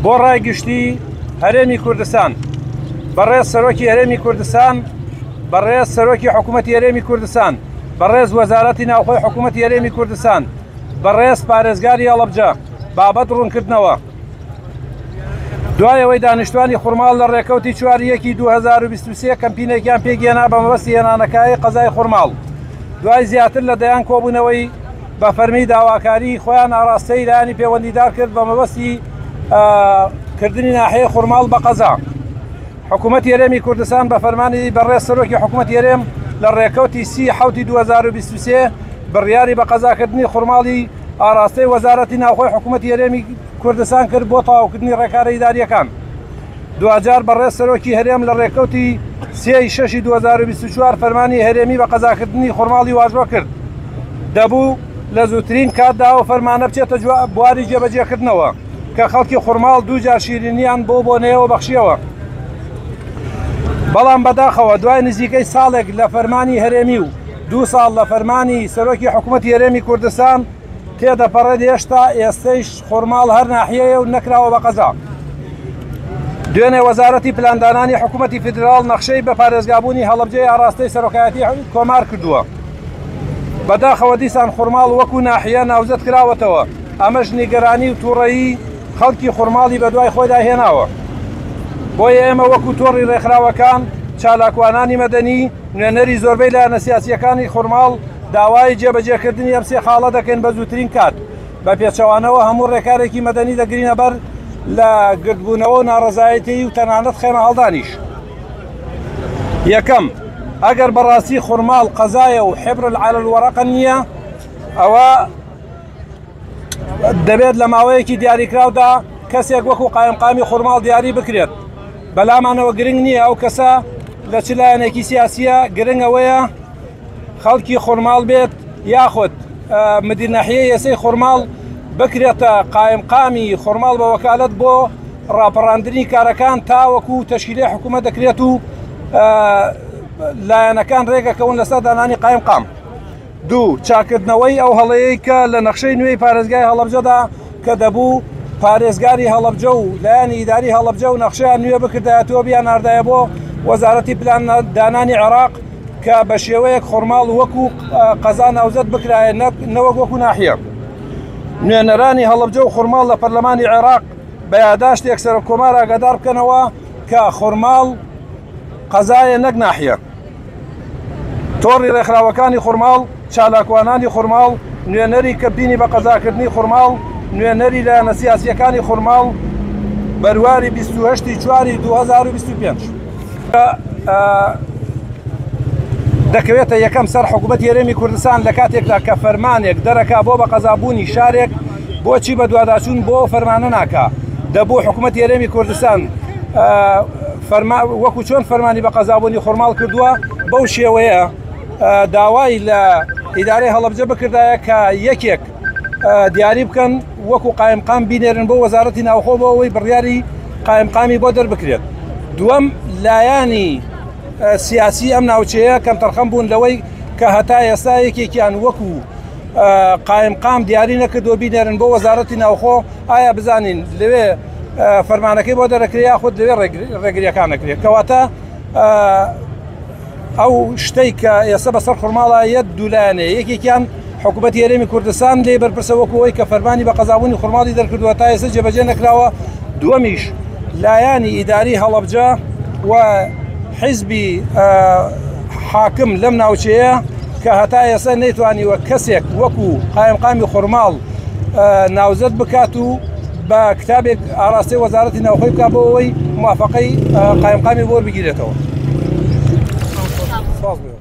بۆ ڕای گشتی هەرێمی کوردستان. بەڕێز سەرۆکی هەرێمی کوردستان، بەڕێز سەرۆکی حکوومەتی هەرێمی کوردستان، بەڕێز وەزارەتی ناوخۆی حکوومەتی هەرێمی کوردستان، بەڕێز پارێزگاری هەڵەبجە، بابەت ڕوونکردنەوە. دوای ئەوەی دانیشتوانی خورماڵ لە ڕێکەوتی 4 یەکی 2023 کەمپینێکیان پێکهێنا بە مەبەستی هێنانەکایەی قەزای خورماڵ، دوای زیاتر لە دەیان کۆبوونەوەی بە فەرمی داواکاری خۆیان ئاراستەی لایەنی پەیوەندیدار کرد بە مەبەستی کردنی ناحیەی خورماڵ بە قەزا. حکوومەتی هەرێمی کوردستان بە فەرمانی بەڕێز سەرۆکی حکوومەتی هەرێم لە ڕێکەوتی سی حوتی 2023 بڕیاری بە قەزاکردنی خورماڵی ئاراستەی وەزارەتی ناوخۆی حکوومەتی هەرێمی کوردستان کرد بۆ تەواوکردنی ڕێکارە ئیدارییەکان. دواجار بەڕێز سەرۆکی هەرێم لە ڕێکەوتی سێ شەشی 2024 فەرمانی هەرێمی بە قەزاکردنی خورماڵی واژۆ کرد. دەبوو لە زووترین کاتدا ئەو فەرمانە بچێتە بواری جێبەجێکردنەوە کە خەڵکی خورماڵ دووجار شیرینیان بۆ بۆنەیەوە بەخشیەوە. بەڵام بەداخەوە دوای نزیکەی ساڵێک لە فەرمانی هەرێمی و دوو ساڵ لە فەرمانی سەرۆکی حکوومەتی هەرێمی کوردستان تێدەپەڕێت هێشتا ئێستەیش خورماڵ هەر ناحیەیە و نەکراوە بە قەزا. دوێنێ وەزارەتی پلاندانانی حکوومەتی فیدراڵ نەخشەی بە پارێزگابوونی هەڵەبجەی ئاراستەی سەرۆکایەتی کۆمار کردووە. بەداخەوە دیسان خورماڵ وەکو ناحیە ناوزەد کراوەتەوە، ئەمەش نیگەرانی و تووڕەیی خەڵکی خورماڵی بەدوای خۆیدا هێناوە. بۆیە ئێمە وەکو تۆڕی ڕێکخراوەکان، چالاکوانانی مەدەنی، نوێنەری زۆربەی لایەنە سیاسییەکانی خورماڵ داوای جێبەجێکردنی ئەم سێ خاڵە دەکەین بە زووترین کات، بە پێچەوانەوە هەموو ڕێکارێکی مەدەنی دەگرینە بەر لە گردبوونەوە و ناڕەزایەتیی و تەنانەت خێمە هەڵدانیش. یەکەم، ئەگەر بەڕاستی خورماڵ قەزایە و حبر علی الورقە نییە، ئەوە دەبێت لە ماوەیەکی دیاریکراودا کەسێک وەکو قایمقامی خورماڵ دیاری بکرێت. بەلامانەوە گرنگ نییە ئەو کەسە لە چ لایەنێکی سیاسیە، گرنگ ئەوەیە خەڵکی خورماڵ بێت یاخود مدیر ناحیەی ئێسەی خورماڵ بکرێتە قایمقامی خورماڵ بە وەکالەت بۆ ڕاپەڕاندنی کارەکان تاوەکو تەشکیلی حکوومەت دەکرێت و لایەنەکان ڕێگەکەون لەسەر دانانی قایمقام. دوو، چاککردنەوەی ئەو هەڵەیەی کە لە نەخشەی نوێی پارێزگای هەڵەبجەدا کە دەبوو پارێزگاری هەڵەبجە و لایەنی ئیداری هەڵەبجە و نەخشەیان نوێ بکردایەتەوە بیانناردایە بۆ وەزارەتی پلاندانانی عێراق کە بە شێوەیەک خورماڵ وەکو قەزا ناوزەد بکرایە نەوەک وەکو ناحیە. نوێنەرانی هەڵەبجە و خورماڵ لە پەرلەمانی عێراق بە یاداشتێک سەرۆک کۆمار ئاگادار بکەنەوە کە خورماڵ قەزایە نەک ناحیە. تۆڕی ڕێکخراوەکانی خورماڵ، چالاکوانانی خورماڵ، نوێنەری کەمپینی بە قەزاکردنی خورماڵ، نوێنەری لایەنە سیاسییەکانی خورماڵ، بەرواری 28 ی چواری 2025. دەکەوێتە یەکەم سەر حکوومەتی هەرێمی کوردستان لە کاتێکدا کە فەرمانێک دەرەکا بۆ بە قەزابوونی شارێک بۆچی بەدواداچوون بۆ فەرمانە ناکا دەبوو حکوومەتی هەرێمی کوردستان فەرما وەکو چۆن فەرمانی بە قەزابوونی خورماڵ کردووە بەو شێوەیە داوای لە ئیدارەی هەڵەبجە بکردایە کە یەکێک دیاری بکەن وەکو قایمقام بینێرن بۆ وەزارەتی ناوخۆ بۆ ئەوەی بڕیاری قایمقامی بۆ دەربکرێت دووەم لایانی سیاسی ئەم ناوچەیە کەمتەرخەم بوون لەوەی کە هەتا ئێستا یەکێکیان وەکو قایمقام دیاری نەکردو بینێرن بۆ وەزارەتی ناوخۆ ئایا بزانین لەوێ فەرمانەکەی بۆ دەرەکرێ یاخود لەوێ ڕێگریەکان نەکرێت کەواتە ئەو شتەی کە ئێستا بەسەر خورماڵە یەک دوولایەنەیە یەکێکیان حکوومەتی هەرێمی کوردستان لێ بەرپرسە وەکو ئەوەی کە فەرمانی بە قەزابوونی خورماڵی دەرکردووە تا ئێستا جێبەجێ نەکراوە دووەمیش لایەنی ئیداری هەڵەبجە و حیزبی حاکم لەم ناوچەیە کە هەتا ئێستا نەیتوانیوە کەسێک وەکو قایمقامی خورماڵ ناوزەد بکات و بە کتابێک ئاراستەی وەزارەتی ناوخۆی بکات بۆ ئەوەی موافقەی قایمقامی بۆ بگیرێتەوە. سپاس بۆ.